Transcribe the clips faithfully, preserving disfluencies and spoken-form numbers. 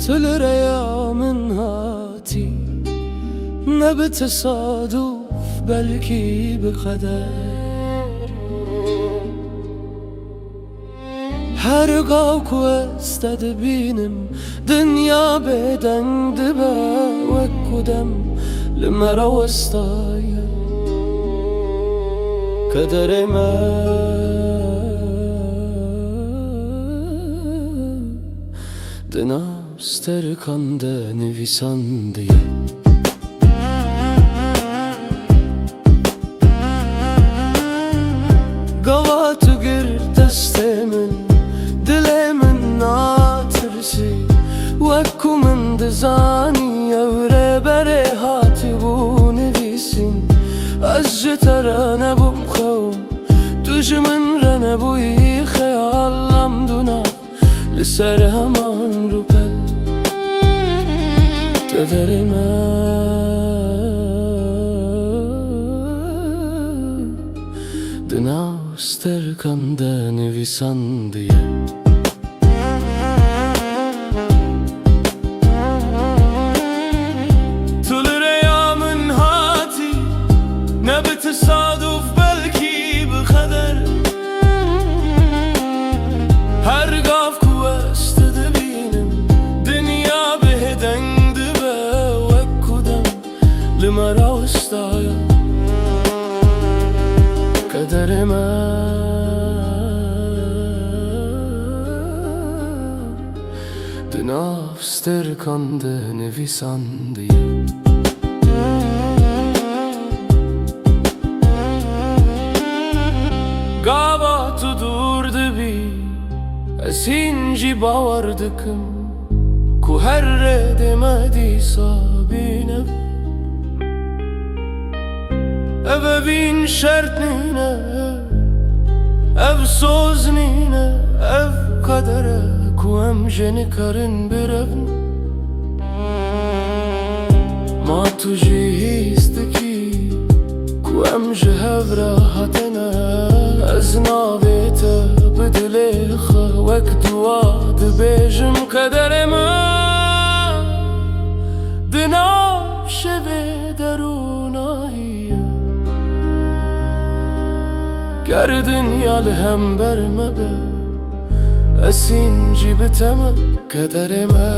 Tu li rêya min hatî, ne bi tesaduf, belkî bi qeder. Her gav ku ez te dibînim, dinya bêdeng dibe, wek ku dem li me re westaye. Kederê me di nav sterkan de nivîsandiye. Gava tu girt destê min, dilê min natirsî. Wek ku min dizanî, ew rêberê hatibû nivîsîn. Ez ji te re nebûm xew, tu ji min re nebûyî xeyal, em du nav li ser heman rûpel. Kederê me di nav sterkan de nivîsandiye. Tu li rêya min hatî, ne bi tesaduf, belkî bi qeder. Her gav ku ez te dibînim, dinya bêdeng dibe, wek ku dem li me re westaye. Kederê me di nav sterkan de nivîsandiye. Gava tu dûr dibî, ez hîn jî bawer dikim ku her rêdê me dîsa bîne. Ev evîn şert nîne, ev soz nîne, ev qeder e ku em jê nikarin birevin. Ma tu jî hîs dikî ku em ji hev re hatine? Ez navê te bi dilê xwe wek dua dibêjim. Kederê me di nav şevê derûnahî ye. Ger dinya li hember me be, ez hîn jî bi te me. Kederê me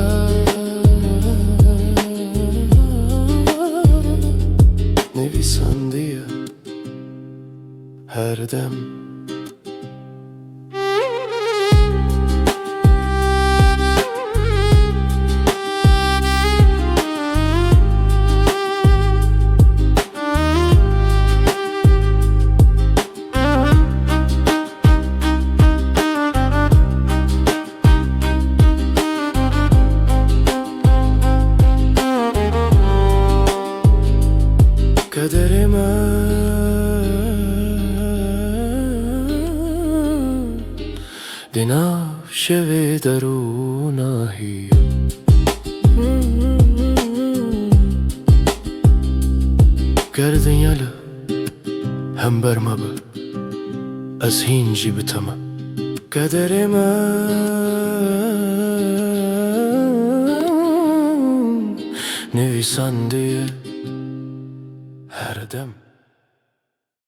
nivîsandiye her dem. Kederê me di nav şevê derûnahî ye. Ger dinya li hember me be, ez hîn jî bi te me. Kederê me nivîsandiye her dem.